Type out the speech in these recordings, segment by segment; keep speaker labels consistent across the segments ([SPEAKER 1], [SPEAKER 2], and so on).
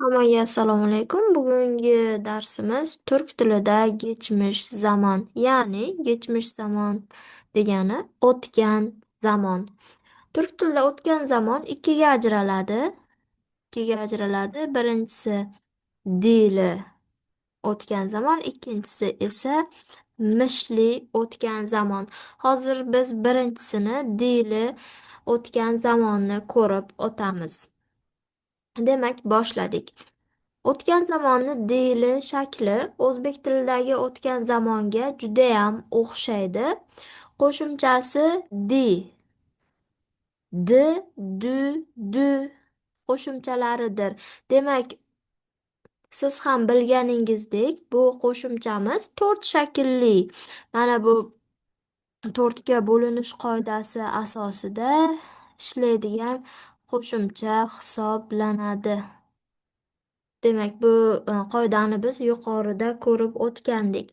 [SPEAKER 1] Hammaga assalomu alaykum. Bugungi darsimiz turk tilida geçmiş zaman, ya'ni geçmiş zaman degani o'tgan zamon. Turk tilida o'tgan zamon ikkiga ajraladi. Ikkiga ajraladi. Birinchisi dili o'tgan zamon, ikkinchisi esa mishli o'tgan zamon. Hozir biz birinchisini, dili o'tgan zamonni ko'rib o'tamiz. Demak, boshladik. O'tgan zamonni dili shakli o'zbek tilidagi o'tgan zamonga judayam o'xshaydi. Qo'shimchasi di, d, du, dü qo'shimchalaridir. Demak, siz ham bilganingizdek, bu qo'shimchamiz to'rt shaklli. Mana bu to'rtga bo'linish qoidasi asosida ishlaydigan qo'shimcha hisoblanadi. Demak, bu qoidani biz yuqorida ko'rib o'tgandik.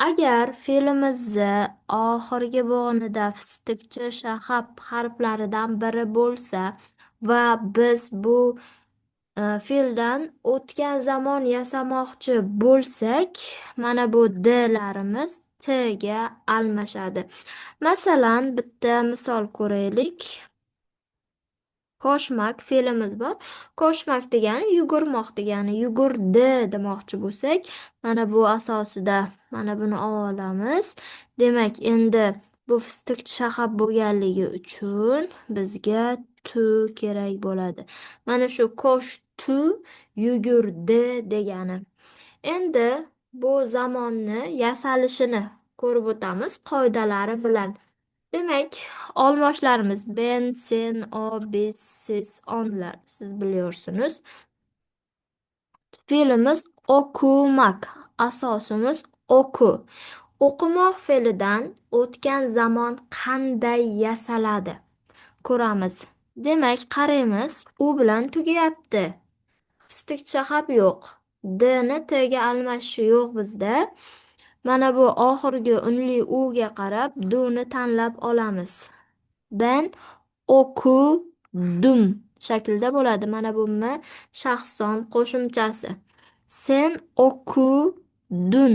[SPEAKER 1] Agar fe'limizni oxirgi bo'g'inida fistikchi shahab harflaridan biri bo'lsa va biz bu fe'ldan o'tgan zamon yasamoqchi bo'lsak, mana bu d-larimiz t ga almashadi. Masalan, bitta misol ko'raylik. Koşmak fe'limiz bor. Koşmak degani yugurmoq degani. Yugurdi demoqchi bo'lsak, mana bu asosida mana buni olamiz. Demak, endi bu fistiq shahab bo'lganligi uchun bizga tu kerak bo'ladi. Mana shu koştu yugurdi degani. Endi bu zamonni yasalishini ko'rib o'tamiz qoidalari bilan. Demak, olmoshlarimiz ben, sen, o, biz, siz, onlar. Siz biliyorsunuz. Fe'limiz okumak. Asosimiz oku. O'qimoq fe'lidan o'tgan zamon qanday yasaladi? Ko'ramiz. Demak, qaraymiz, u bilan tugayapti. Fistiq shahab yo'q. D ni T ga almashishi yo'q bizda. Mana bu oxirgi unli u ga qarab du ni tanlab olamiz. Ben okudum shaklida bo'ladi. Mana bu m shaxson qo'shimchasi. Sen okudun.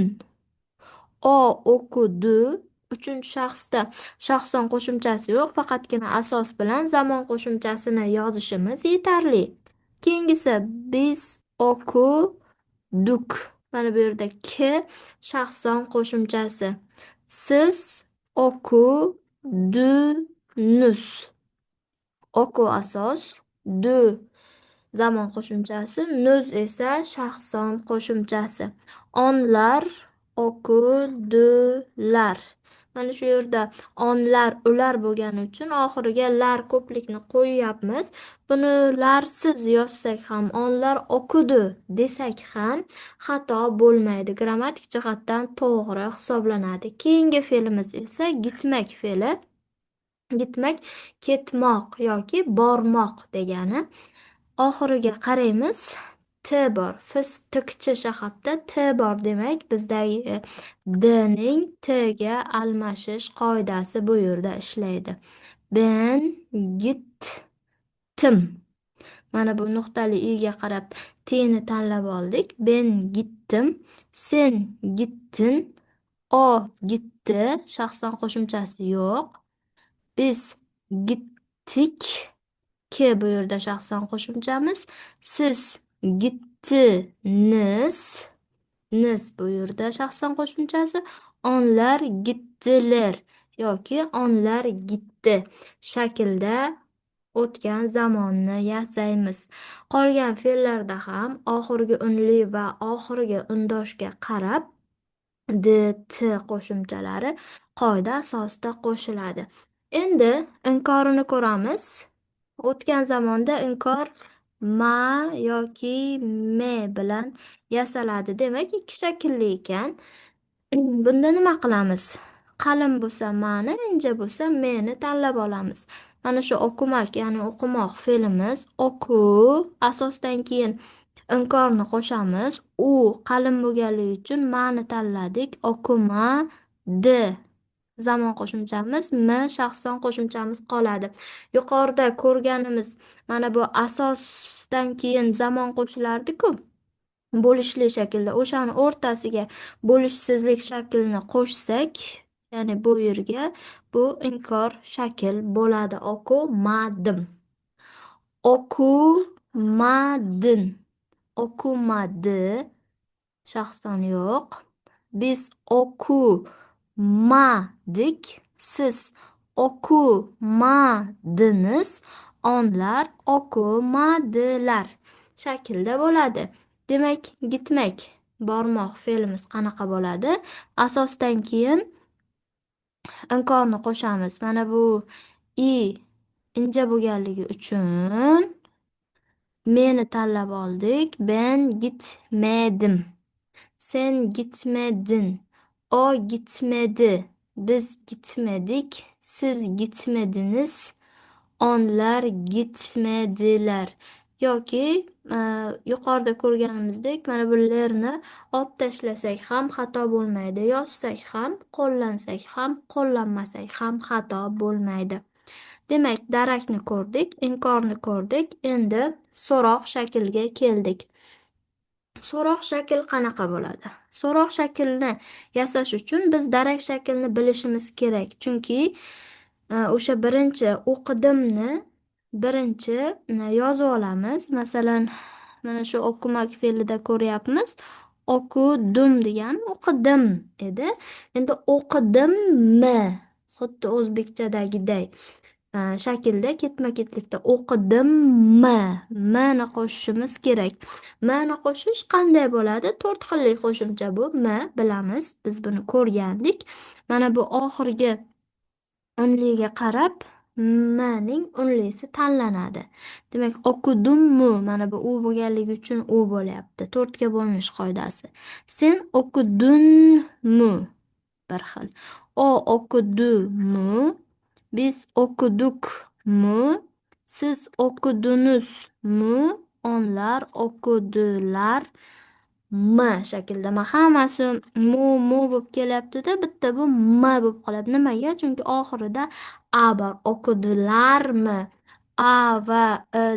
[SPEAKER 1] O okudu. Uchinchi shaxsda shaxson qo'shimchasi yo'q, faqatgina asos bilan zamon qo'shimchasini yozishimiz yetarli. Keyingisi biz okuduk. Mana bu yerda k shaxson qo'shimchasi. Siz okudunuz. Oku asos, du zamon qo'shimchasi, nuz esa shaxson qo'shimchasi. Onlar okudular. Mana shu yerda onlar, ular bo'lgani uchun oxiriga lar ko'plikni qo'yyapmiz. Buni larsiz yozsak ham, onlar okudu desak ham xato bo'lmaydi. Grammatik jihatdan to'g'ri hisoblanadi. Keyingi fe'limiz esa gitmak fe'li. Gitmak ketmoq yoki bormoq degani. Oxiriga qaraymiz. T bor. Fistiqchi shahabda T bor, demak, bizdagi D ning T ga almashish qoidasi bu yerda ishlaydi. Ben gittim. Mana bu nuqtali i ga qarab T ni tanlab oldik. Ben gittim. Sen gittin. O gitti. Shaxson qo'shimchasi yo'q. Biz gittik. K bu yerda shaxson qo'shimchamiz. Siz gittiniz. Niz bu yerda shaxson qo'shimchasi. Onlar gittiler yoki onlar gitti shaklda o'tgan zamonni yasaymiz. Qolgan fe'llarda ham oxirgi unli va oxirgi undoshga qarab d, t qo'shimchalari qoida asosida qo'shiladi. Endi inkorini ko'ramiz. O'tgan zamonda inkor ma yoki me bilan yasaladi. Demak, ikki shaklli ekan. Bunda nima qilamiz? Qalin bo'lsa mani, inja bo'lsa meni tanlab olamiz. Mana shu okumak, ya'ni o'qimoq fe'limiz oku asosdan keyin inkorni qo'shamiz. U qalin bo'lganligi uchun mani tanladik. Okuma d zamon qo'shimchamiz, m shaxson qo'shimchamiz qoladi. Yuqorida ko'rganimiz mana bu asos Asosdan keyin zamon qo'shilardi-ku. Bo'lishli shaklda o'shani o'rtasiga bo'lishsizlik shaklini qo'shsak, ya'ni bu yerga bu inkor shakl bo'ladi. Okumadim. Okumadin. Okumadi. Shaxsan yo'q. Biz okumadik. Siz okumadiniz. Onlar okumadilar. Shaklda bo'ladi. Demak, gitmek bormoq fe'limiz qanaqa bo'ladi? Asosdan keyin inkorni qo'shamiz. Mana bu i inja bo'lganligi uchun meni tanlab oldik. Ben gitmedim. Sen gitmedin. O gitmedi. Biz gitmedik. Siz gitmediniz. Onlar gitmediler. Yoki yuqorida ko'rganimizdek mana bu lerni olib tashlasak ham xato bo'lmaydi. Yozsak ham, qo'llansak ham, qo'llanmasak ham xato bo'lmaydi. Demak, darakni ko'rdik, inkorni ko'rdik. Endi so'roq shaklga keldik. So'roq shakl qanaqa bo'ladi? So'roq shaklni yasash uchun biz darak shaklni bilishimiz kerak. Chunki o'sha birinchi o'qidimni birinchi yozib olamiz. Masalan, mana shu okumak fe'lida ko'ryapmiz. Okudum degan o'qidim edi. Endi o'qidimmi? Xuddi o'zbekchadagiday shaklda ketma-ketlikda o'qidimmi? M ni qo'shishimiz kerak. M ni qo'shish qanday bo'ladi? To'rt xilli qo'shimcha bu. M bilamiz, biz buni ko'rgandik. Mana bu oxirgi unliga qarab m ning unlisi tanlanadi. Demak, okudummu mana bu u bo'lganligi uchun u bo'lyapti. To'rtga bo'linish qoidasi. Sen okudunmu bir xil. O okudumu, biz okudukmu, siz okudunuzmu, onlar okudular m shaklda. Ma hammasi mu mu bo'lib kelyapti-da, bitta bu m bo'lib qoladi. Nimaga? Chunki oxirida a bor. Okudularmi? A va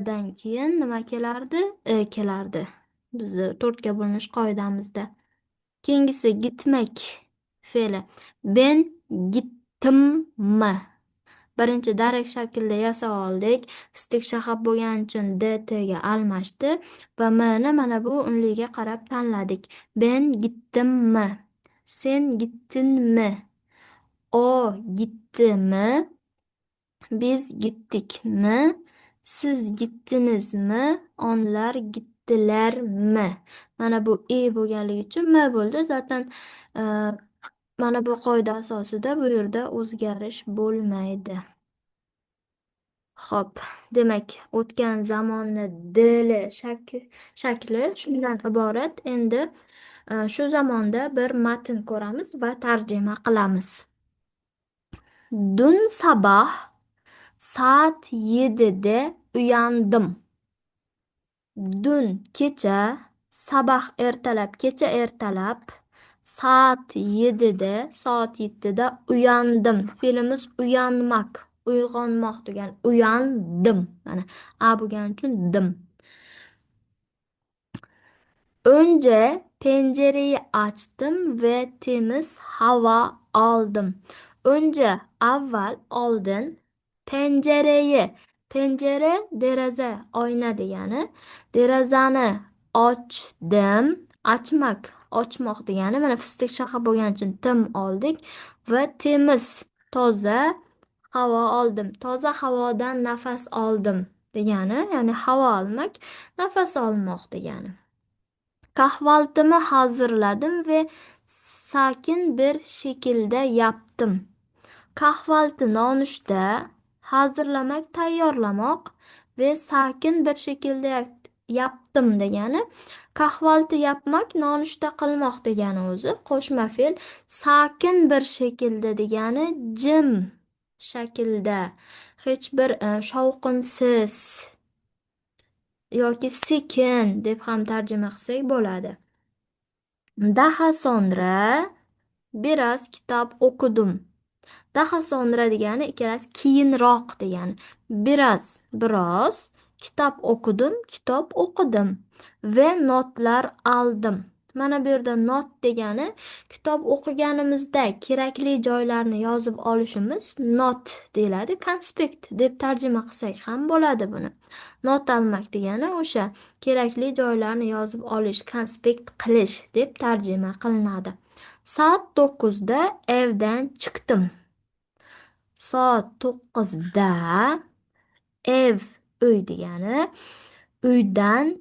[SPEAKER 1] dan keyin nima kelardi? E kelardi. Bizni to'rtga bo'linish qoidamizda. Keyingisi gitmek fe'li. Ben gittimmi? Birinchi darak shaklida yasab oldik. Fistik shahab bo'lgani uchun d t ga almashdi va m ni mana bu unliga qarab tanladik. Ben gittimmi? Sen gittinmi? O gittimi? Biz gittikmi? Siz gittinizmi? Onlar gittilarmi? Mana bu e bo'lganligi uchun m bo'ldi. Zaten mana bu qoida asosida bu yerda o'zgarish bo'lmaydi. Xo'p, demak, o'tgan zamonni dili shakli shundan iborat. Endi shu zamonda bir matn ko'ramiz va tarjima qilamiz. Dün sabah saat 7'de uyandım. Dün kecha, sabah ertalab, kecha ertalab saat 7'de, soat 7'da uyandım. Fe'limiz uyanmak, uyg'onmoq degan uyandim. Mana a bo'lgani uchun dim. Önce pencereyi açtım ve temiz hava aldım. Önce avval oldin pencereyi, pencere deraza, oyna degani. Derazani ochdim. Ochmak, ochmoq degani. Mana fistik shaha bo'lgani uchun tim oldik va temiz, toza havo oldim. Toza havodan nafas oldim degani, ya'ni havo olmak, nafas olmoq degani. Kahvaltımı hazırladım ve sakin bir şekilde yaptım. Kahvaltı nonushta, hazırlamak tayyorlamoq ve sakin bir şekilde yaptım degani. Kahvaltı yapmak nonushta qilmoq degani o'zi. Qo'shma fe'l. Sakin bir şekilde degani jim shaklda, hech bir shovqinsiz yoki sekin deb ham tarjima qilsak bo'ladi. Daha sonra biraz kitap okudum. Daha sonra degani ikkalasi keyinroq degani. Biraz biroz, Kitap okudum, kitob o'qidim. Ve notlar aldım. Mana bu yerda not degani kitob o'qiganimizda kerakli joylarni yozib olishimiz not deyiladi. Konspekt deb tarjima qilsak ham bo'ladi buni. Not almak degani o'sha kerakli joylarni yozib olish, konspekt qilish deb tarjima qilinadi. Soat 9da evdan chiqdim. Soat 9da ev uy degani uydan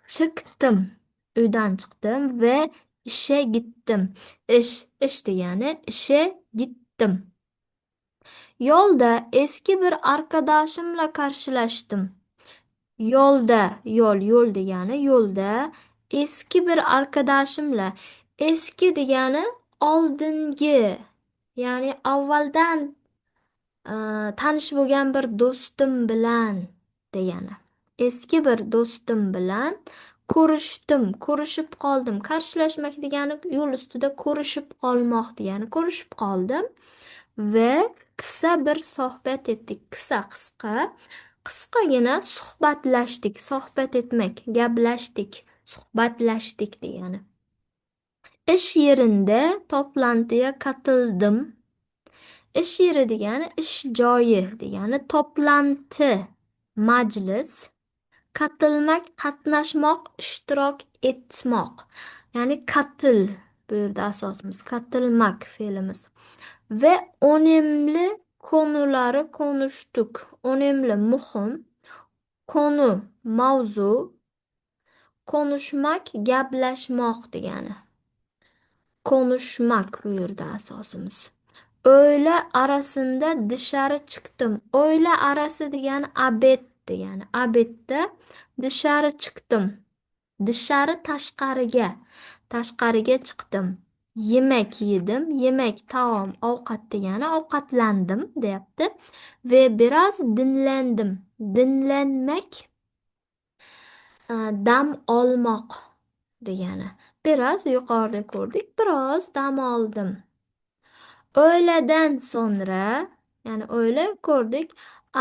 [SPEAKER 1] chiqdim. Uydan chiqdim va işe gittim. Ish, ish degani işe gittim. Yo'lda eski bir arkadaşımla karşılaştım. Yo'lda, yo'l, yo'l degani yo'lda eski bir arkadaşımla. Eski degani oldingi, ya'ni avvaldan tanish bo'lgan bir do'stim bilan degani. Eski bir do'stim bilan ko'rishdim, ko'rishib qoldim. Qarshilashmak degani yo'l ustida ko'rishib qolmoq degani. Ko'rishib qoldim va qissa bir suhbat etdik. Qissa qisqa, qisqagina suhbatlashdik. Suhbat etmak, gaplashdik, suhbatlashdik degani. Ish yerinde toplantıya katıldım. Ish yeri degani ish joyi degani, toplantı majlis, katılmak qatnashmoq, ishtirok etmoq. Ya'ni katıl bu yerda asosimiz, katılmak fe'limiz. Ve önemli konuları konuştuk. Önemli muhim, konu mavzu, konuşmak gaplashmoq degani. Konuşmak bu yerda asosimiz. Öğle arasında dışarı chiqdim. Öğle arası degani obed degani. Obedda dışarı chiqdim. Dışarı tashqariga. Tashqariga chiqdim. Yemak yedim. Yemak taom, ovqat degani, ovqatlandim deyapti. Ve biraz dinlendim. Dinlenmek dam olmoq degani. Biraz yuqorida ko'rdik. Biroz dam oldim. Öğleden sonra, ya'ni o'yla ko'rdik,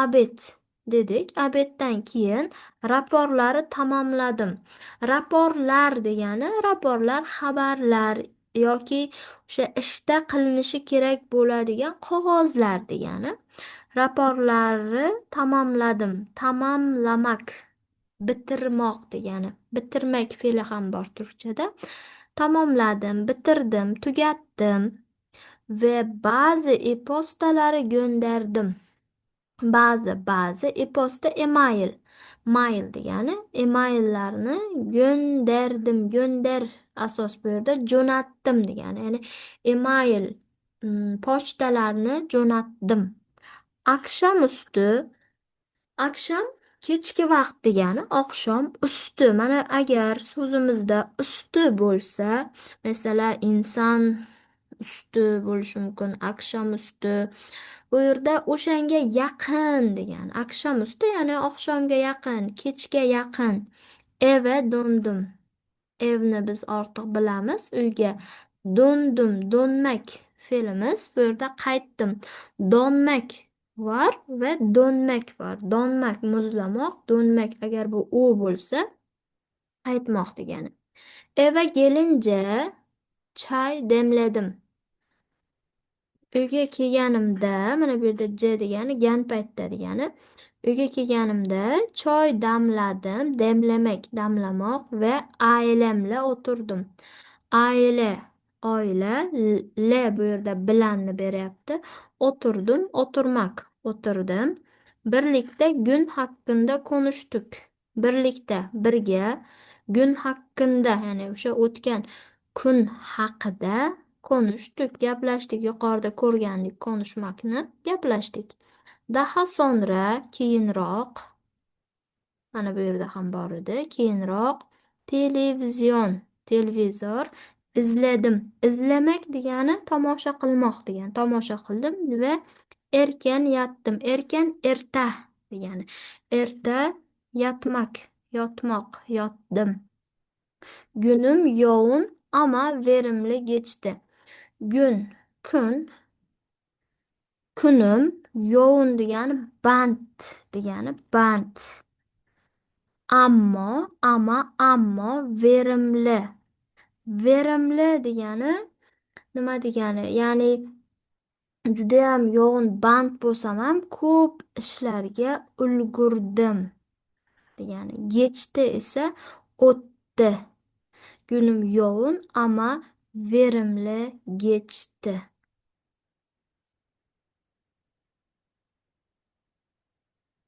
[SPEAKER 1] obed dedik. Obeddan keyin raporları tamamladim. Raporlar degani raporlar, xabarlar yoki o'sha ishda qilinishi kerak bo'ladigan qog'ozlar degani. Raporlarni tamamladim. Tamamlamak, bitirmoq degani. Bitirmak fe'li ham bor turkchada. Tamomladim, bitirdim, tugatdim. Ve bazı e-postaları gönderdim. Ba'zi, ba'zi e-posta email. Mail degani emaillarni gönderdim. Gönder asos bu yerda jo'natdim degani. Ya'ni email pochtalarni jo'natdim. Akşamüstü, akşam kechki vaqt degani, oqshom usti. Mana agar so'zimizda usti bo'lsa, masalan, inson usti bo'lishi mumkin, akşam usti. Bu yerda o'shanga yaqin degani. Akşam usti ya'ni oqshomga yaqin, kechga yaqin. Eve döndüm. Evni biz ortiq bilamiz, uyga. Döndüm, dönmak fe'limiz bu yerda qaytdim. Donmak var va dönmak var. Donmak muzlamoq, dönmak agar bu u bo'lsa qaytmoq degani. Eve gelince çay demledim. Uyga kelganimda, mana bu yerda j degani gan paytda degani. Uyga kelganimda choy damladim, demlemek, damlamoq va ailemle o'tirdim. Aile, oila, l bu yerda bilanni beryapti. O'tirdim, o'tirmak, o'tirdim. Birlikda gün hakkında konuştuk. Birlikda, birga, gün hakkında, ya'ni o'sha o'tgan kun haqida konuştuk, gaplashdik. Yuqorida ko'rgandik konuşmakni, gaplashdik. Daha sonra, keyinroq, mana bu yerda ham bor edi. Keyinroq televizyon, televizor izladim. Izlamak degani tomosha qilmoq degani. Tomosha qildim va erken yatdim. Erken erta degani. Erta yatmak, yotmoq, yotdim. Günüm yoğun ama verimli geçti. Gün, kun, kunim yoğun degani band degani, band. Ammo, ama, ammo verimli. Verimli degani nima degani? Ya'ni judayam yo'g'on band bo'lsam ham ko'p ishlarga ulgurdim degani. Geçti esa o'tdi. Günüm yoğun ama verimli geçti.